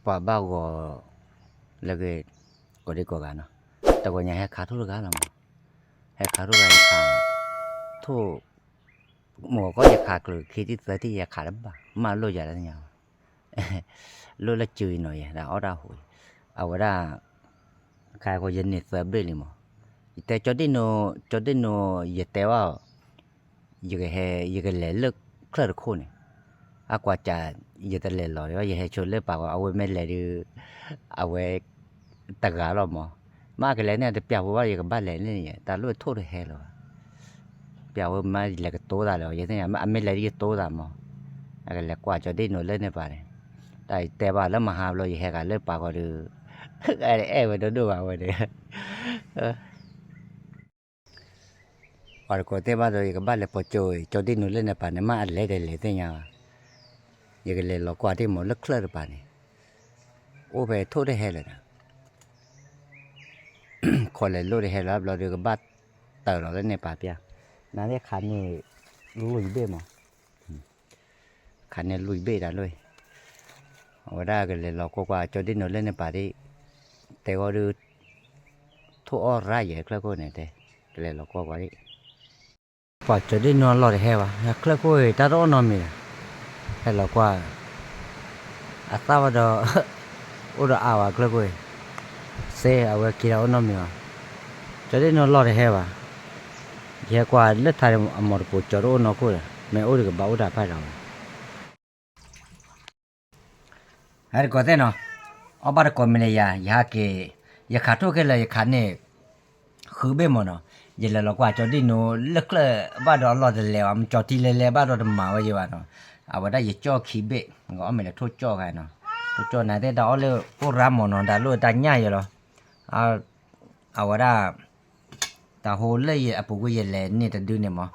ပှၤဘၣ်ဂီၤလၢဂ့ၤ ကိးဒံကိးဂၤနီၤ, တဂီၤညါဟဲခးထိၣ်တဂၤလီၤမး, ဟဲခးထိၣ်ဂၤယခး, ထိၣ်, မုၢ်ဂီၤကီၢ်ယခးကျိၤခံထံၣ်သၢထံၣ်ယခးတဘၣ် မ့ၢ်လိၣ်ယၤလၢညါ, လိၣ်လၢစုအံၤနီၤယဲ ဒၣ်အီၣ်တၢ်ဟူး, အဝဲဒၣ် ခါဃိယန့ၢ်သၢဘ့ၣ်လံမး, ယတဲကၠီဒ့ၣ်နိ, ကၠီဒ့ၣ်နိ ယတဲဘၣ်အီၤ ယကဟဲ, ယကလဲၤလၢချၢၣ်တခိၣ်န့ၣ်, အကွၢ်ကၢ်, ယတလဲၤလီၤဒီး ယဟဲဆိလၢပာ်ဂီၤ အဝဲမ့ၢ်လဲၤဒုး, အဝဲ, တဂၤလီၤမး, မ့ၢ်အကလဲၤန့ၣ် တပျၢ်ဖိဘၣ် ယကဘၣ်လဲၤန့ၣ် တၢ်လိၣ်ထိၣ်တဟဲလၢၤဘၣ်, ပျၢ်ဖိမ့ၢ်လဲၤကတိၤသးလၢၤ ယသ့ၣ်ညါ အမ့ၢ်လဲၤဒုးယတိၤသးမး, အကလဲၤကွၢ်ကၠီဒ့ၣ်နိလၢန့ၣ်ပၤန့ၣ်, တၢ်တဲဘၣ်လၢမဟါဘျီ ယဟဲဂၤလၢပာ်ဂီၤဒုး, အဲၣ်ဝဲဒိၣ်ဒိၣ်ဘၣ်ဝဲန့ၣ် ပှၤတကိးတဲဘၣ်ဒီး ယကဘၣ်လဲၤပိာ်ကၠိအံၤ ကၠီဒ့ၣ်နိလၢန့ၣ်ပၤန့ၣ် မ့ၢ်အလဲၤတလဲၤသ့ၣ်ညါဘၣ်, ယကလဲၤလီၤကွၢ်ဒ့ၣ်မးလၢချၢၣ်တပၤန့ၣ်, အိၣ်ဖဲထိၣ်တဟဲလၢၤဒီး, ခီလဲၤလိၣ်တဟဲလၢၤဘျီဒီး ကဘၣ်တၢၢ်လီၤလၢန့ၣ်ပၤပျၢ်, နသ့ၣ်ခးန့ၢ်, လွံၢ်ဘ့ၣ်မး ခးန့ၢ်လွံၢ်ဘ့ၣ်တၢ်လီၤ, အဝဲဒၣ်ကလဲၤလီၤကွၢ်ကွၢ် ကၠီဒ့ၣ်နိလၢန့ၣ်ပၤဒ်, တဲဂီၤဒုး, ထိၣ်အီၣ်ရၣ်ယဲချၢၣ်ခိၣ်န့ၣ်တဲ, ကလဲၤလီၤကွၢ်ကွၢ်ဒ်, ပှၤကၠီဒ့ၣ်နိအလီၢ်တဟဲဘၣ် ချၢၣ်ခိၣ်အံၤ တၢ်တအိၣ်နီတမံၤဒီး, ဟဲလီၤကွၢ် အသၣ်ဝဲဒီး, အိၣ်ဒီးအါဝဲချၢၣ်ခိၣ်အံၤ, စ့အဝဲက့ၤတၢ်အိၣ်နီတမံၤဘၣ်, ကၠီဒ့ၣ်နိလီၢ်တဟဲဘၣ်, ယဟဲကွၢ်လၢထါအမီၤတပိၤကၠီတအိၣ်နီခိၣ်ဒီး မ့ၢ်အိၣ်ဒီးကဘၣ်အိၣ်တၢ်ဖးဒိၣ်ဝဲ ဟဲတကိးသ့ၣ်နီၤ, အီၣ်ဘၣ်တကိးမံၤန့ၣ်ယၤ ယဟးက့ၤ, ယခးထိၣ်ခဲလၢာ်ယခးန့ၣ်, ဃုဘ့ၣ်မ့ၢ်နီၤ, ယလဲၤလီၤကွၢ်ကၠီဒ့ၣ်နိလၢချၢၣ်ဘၣ်ဒီးအလီၢ်တလဲၤဘၣ် မ့ၢ်ကၠီထံလဲၤလဲၤဘၣ်ဒီးတမၤဝဲယံၤဘၣ်နီၤ, အဝဲဒၣ်ယကၠီၣ်ခံဘ့ၣ်, အီၣ်မ့ၢ်လဲၤထိၣ်ကၠီၣ်ဂၤနီၤ, ထိၣ်ကၠီၣ်နၤသ့ၣ်တၢ်အီၣ်လၢအိၣ်ရၢ်မ့ၢ်နီၤ တၢ်လိၣ်တၢ်ညၣ်ယဲလီၤ, အဝဲဒၣ်, တၢ်ဟိလၢယအပူၤကွံာ်ယလဲၤန့ၢ်တဒုန့ၣ်မး,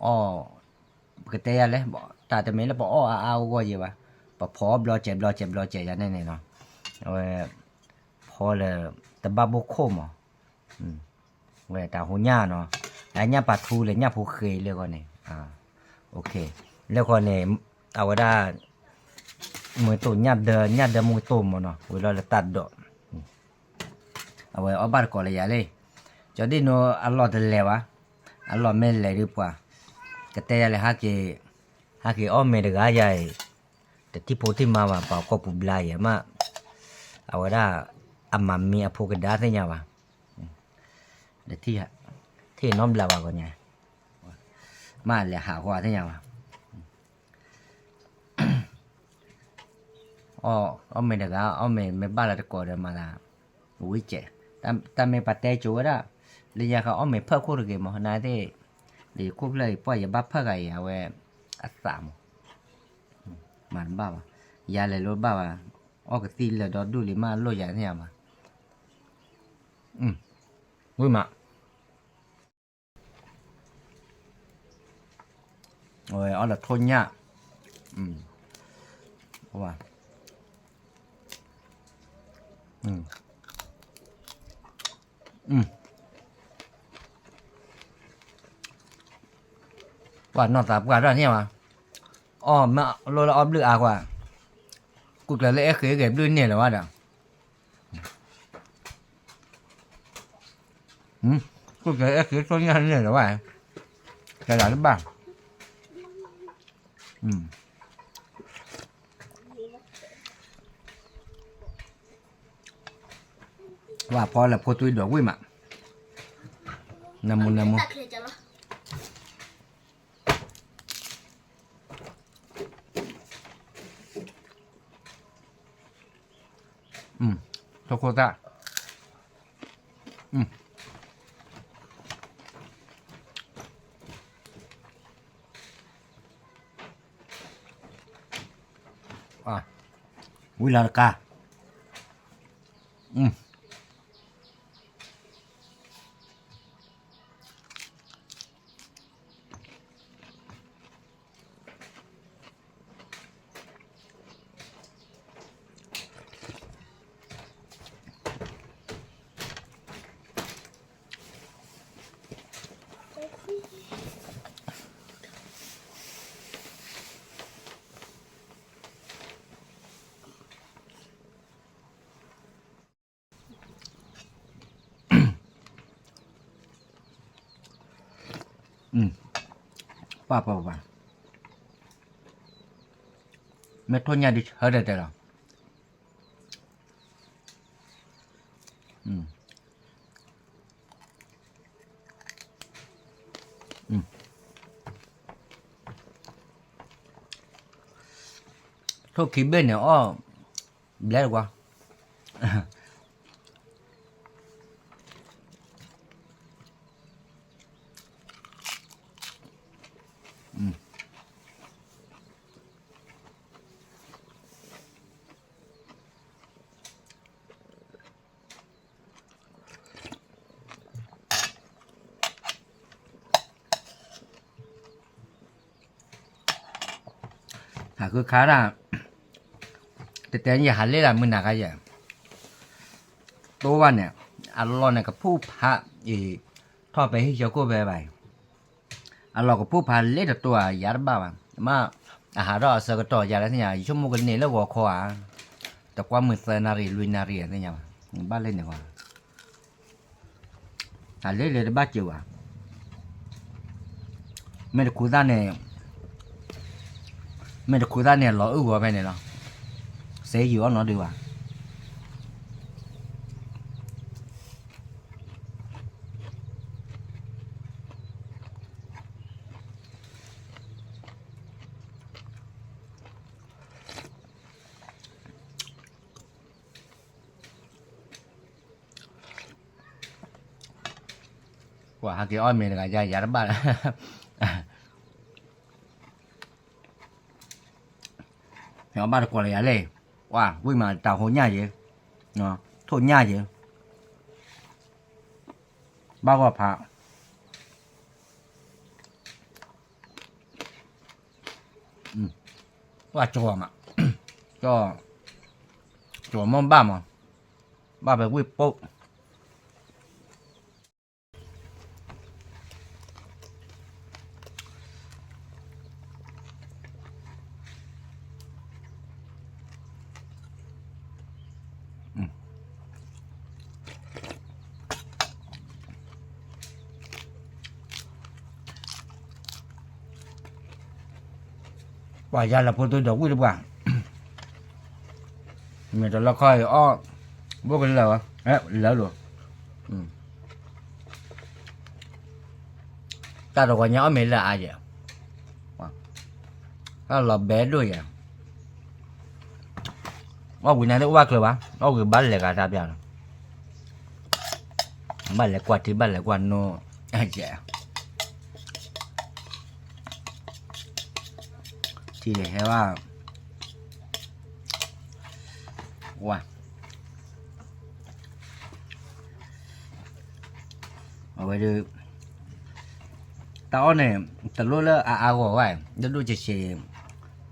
အီၣ် ပကတဲယၤလဲၣ်, တၢ်တမ့ၢ်လၢပအီၣ်အါအါဂီၢ်ဂီၢ်ယံၤဘၣ်, ပဖီအီၣ်ဘျီစဲးဘျီစဲးဘျီစဲးယၤန့ၣ်န့ၣ်နီၤ, အဝဲ, ဖီလၢ, တဘၣ်ဘိခိၣ်မး, ဝဲတၢ်ဟူညၣ်နီၤ, အညၣ်ပာ်ထူလၢညၣ်ဖိဃ့လၢဃီန့ၣ်, လၢဃီန့ၣ်, အဝဲဒၣ်, မုၢ်တိၢ်ညၣ်ဒၢ ညၣ်ဒၢမုၢ်တိၢ်မးနီၤ ဝံၤလီၤလၢတၢ်ဒိး အဝဲအီၣ်ဘၣ်တကိးလၢယၤလံ, ကၠီဒ့ၣ်နိအလီၢ်တလဲၤဘၣ်, အလီၢ်မ့ၢ်လဲၤဒုးပှၤ, ကတဲယၤလဲၣ် ဟဲက့ၤအီၣ်မ့ၤတဂၤယၤအံၤ, တထံၣ်ဖိထံၣ်မါဘၣ် ပှၤကီၢ်ပူၤဘျါယဲမး, အဝဲဒၣ်, အမၤမံအဖိကဒါသ့ၣ်ညါဘၣ်, ထံၣ်နီတဘျါဘၣ်ဂီၢ်ညါ, မ့ၢ်လဲၤဟးဃီသ့ၣ်ညါဘၣ် အီၣ်မ့ၤတဂၤ အီၣ်မ့ၤမ့ၢ်ဘၣ်လၢတကိးဒီးမၤသး, ဝံၤစဲး, တၢ်မ့ၢ်ပှၤတဲကိၤဝဲဒၣ်, လၢညါဃီအီၣ်မ့ၤဖၢၣ်ခိၣ်တဂ့ၤမး နာ်သ့ၣ်, လၢယခိၣ်ဖျၢၣ်အံၤ ပှၢ်ယဘၣ်ဖၢၣ်ဂၤအံၤ အဝဲ, အသးမး, မၤတဘၣ်ဘၣ်, ယၤလဲၤလိၣ်ဘၣ်ဘၣ်, အီၣ်ကသံၣ်လၢာ်ဒီဒူၣ်လံမးလိၣ်ယၤသ့ၣ်ညါဘၣ်, ဝံၤမး အီၣ်လၢထိၣ်ညၣ်, ပှၤနီၢ်သးပှၢ်တၢ်န့ၣ်ဘၣ်, အီၣ်မးလိၣ်လၢအီၣ်ဘျုးအါကွၢ်, ကူၣ်ကျဲၤလၢအဲၣ်ဃ့ဂဲၤဘျုးန့ၣ်လၢၤဘၣ်ဒီး ကူၣ်ကျဲၤအဲၣ်ဃ့ထိၣ်ညၣ်န့ၣ်လၢၤဘၣ်, ကလၤတဘၣ်, ဝဲဖီလၢဖိသွံဒိးဝံၣ်မး, နမူနမူ ထိၣ်ခိၣ်သၣ်, ဝံၤလီၤတကါ ပှၤပှၤပှၤ, မ့ၢ်ထိၣ်ညၣ်ဒုးဆၢတဲာ်တဲာ်လီၤ. ထိၣ်ခံဘ့ၣ်န့ၣ်အီၣ်ဘျဲတကွၢ်. ဟးဃုခါဒၣ်, တတဲယဟးလ့ၣ်လၢမုၢ်နၤခါယဲၢ်, တိၢ်ဘၣ်န့ၣ်, အလီၢ်န့ၣ်ကဖုၣ်ဖးအံၤ, ထီၣ်ပဲဟံၣ်ဆၢကိၣ်ဖဲဘၣ်အံၤ, အလီၢ်ကဖုၣ်ဖးလ့ၣ်တတိၤဧါ ယၤတဘၣ်ဘၣ်, မ့ၢ်အဟးထီၣ်အဆၢကတီၢ်ယၤလၢသ့ၣ်ညါ ယဆိကမိၣ်ကန့ၢ်လၢဂီၤခီဧါ, တကွၢ်မုၢ်သၢနၣ်ရံၣ်လွံၢ်နၣ်ရံၣ်သ့ၣ်ညါဘၣ်, ဘၣ်လ့ၣ်န့ၣ်ကွၢ် အလ့ၣ်လၢတဘၣ်စၢၤဘၣ်, မ့ၢ်တခူသၣ်န့ၣ်, မ့ၢ်တခူသၣ်န့ၣ် လီၤအုၣ်ဂီၤဖဲန့ၣ်လီၤ, စ့ယုာ်အီၣ်နီတဒုဘၣ်. ပှၤဟးက့ၤအီၣ်မ့ၤတဂၤယၤ ယၤတဘၣ်လၢ ယအီၣ်ဘၣ်တကွီၢ်လၢယၤလဲၣ်, ပှၤဝံၣ်မးတၢ်ဟိညၣ်ယဲ, ထိၣ်ညၣ်ယဲ, ဘၣ်ဂီၢ်ဖး ပှၤကီမး, ကီ, ကီမ့ၢ်ဘၣ်မး, ဘၣ်ဖဲဝံၣ်ပိၢ် ပှၤယါလၢဖိသုဒီးဝံၣ်တပှၢ်, မ့ၢ်တလီခီအံၤအီၣ်, ဘိၣ်ကလၢာ်ဝဲ, လၢလိၤ, တၢ်တဂီၤညါအီၣ်မ့ၤလၢအါယဲၢ်, လီၤဘဲဒိၣ်ယဲၢ်, အီၣ်ဝံၤန့ၣ်တအိၣ်ဘၣ်ကျၢၤဘၣ်, အီၣ်ဝံၤဘၣ်လဲၤဂၤတၢ်ပျၢ်လီၤ, ဘၣ်လဲၤကွၢ်ထံ ဘၣ်လဲၤကွၢ်နိ, ယဲၢ် ထံၣ်ဟဲဘၣ်, ဝါ, အဝဲဒၣ်, တၢ်အီၣ်န့ၣ်, တလိၣ်လၢအအါဂီၢ်ဝဲ, ဒိၣ်ဒိၣ်ဆံးဆံး,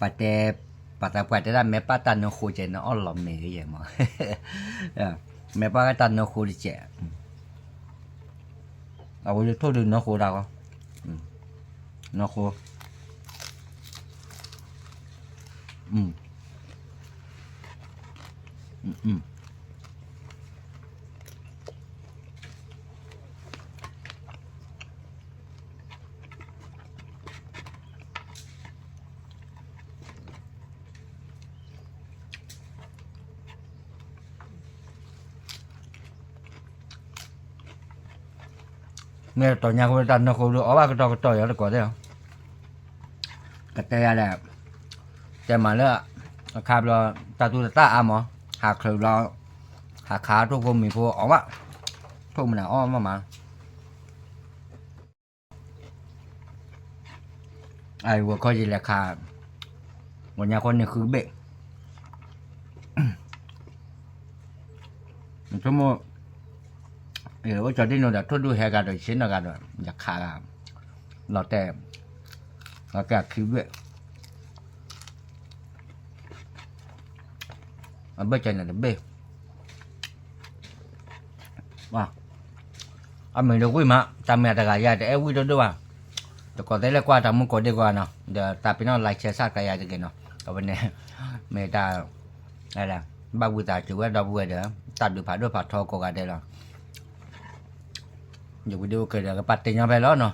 ပှၤတဲ, ပှၤသးပှၢ်တဲဒၣ် မဲာ်ပၢ်တၢ်နၢဃိစဲးန့ၣ် အီၣ်လီၤမ့ၤကယဲၢ်မး, မဲာ်ပၢ်တၢ်နၢဃိတစဲး, အဝဲဒၣ်ထိၣ်ဒုးနၢဃိတၢ်ဂီၢ်, နၢဃိ မ့ၢ်တတီၤညါဃိတၢ်နၢဃိဒုး အီၣ်ဘၣ်ကတီၢ်ကတီၢ်ယၤတကိးသ့ၣ်လီၤ, ကတဲယၤလဲၣ်, တဲမးလၢ, အခါဘျီ, တၢ်သူတသၣ်အါမး, ဟးချုးဘျီ, ဟးခးထိၣ်ဖိမံၤဖိအီၣ်ဘၣ်, ထိၣ်မနုၤအီၣ်မးမး အဝဲခီယလဲၤခး, ဂီၤညါဃီန့ၣ်ဃုဘ့ၣ်, ဆိကမိၣ်, အိၣ်ကၠီဒ်နိဒီး ထိၣ်ဒုဟဲဂၤဒီး ယဆ့ၣ်နီၤဂၤဒီး ယခးဂၤ, လီၤတဲာ်, လီၤတဲာ်အခံဘ့ၣ် အဘၢၣ်စၢၤန့ၣ်တဘ့ၣ်, အမ့ၢ်တဝံၣ်မး တၢ်မ့ၢ်တဂၤယၤတအဲၣ်ဝံၣ်ဒိၣ်ဒိၣ်ဘၣ်, တကိးသ့ၣ်လၢကွၢ်တၢ်မူကိးဒံကွၢ်နီၤ ဒီးတၢ်ပ့ၤနီၣ် like share subscribe ယၤတဂ့ၤနီၤ, အဝဲန့ၣ်, မ့ၢ်တၢ်, ဘၣ်ဝံသးစူၤဝဲဒီပုၢ်ဝဲၢ်ဒီး, တၢ်ဒုးဖးဒိၣ်ဖးထီကိးဂၤဒဲးလီၤ, ယဝံၤဒိၣ်ကဲဒီးကပာ်တ့ၢ်ညီဖဲလီၤနီ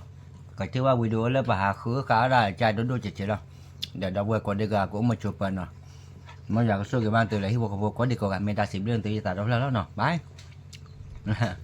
ၤ, ပထံၣ်ဘၣ်ဝံၤဒီးအိၣ်လၢပဟးဃုဃာ်ဝဲဒၣ်ကဒိၣ်ဒိၣ်ဆံးဆံးလီၤ. ဒီးဒီပုၢ်ဝဲၢ်ကိးဒံကီး ကအိၣ်မုာ်ဆိးပၢၤနီၤ, မ်ယွၤကဆိၣ်ဂ့ၤဘၣ်သုလၢဟံၣ်ဖိဃီဖိကိးဒံကီးဂၤ မ့ၢ်တၢ်စံးဘျုးသုယသးဒီဖျၢၣ်လီၤနီၤ, bye.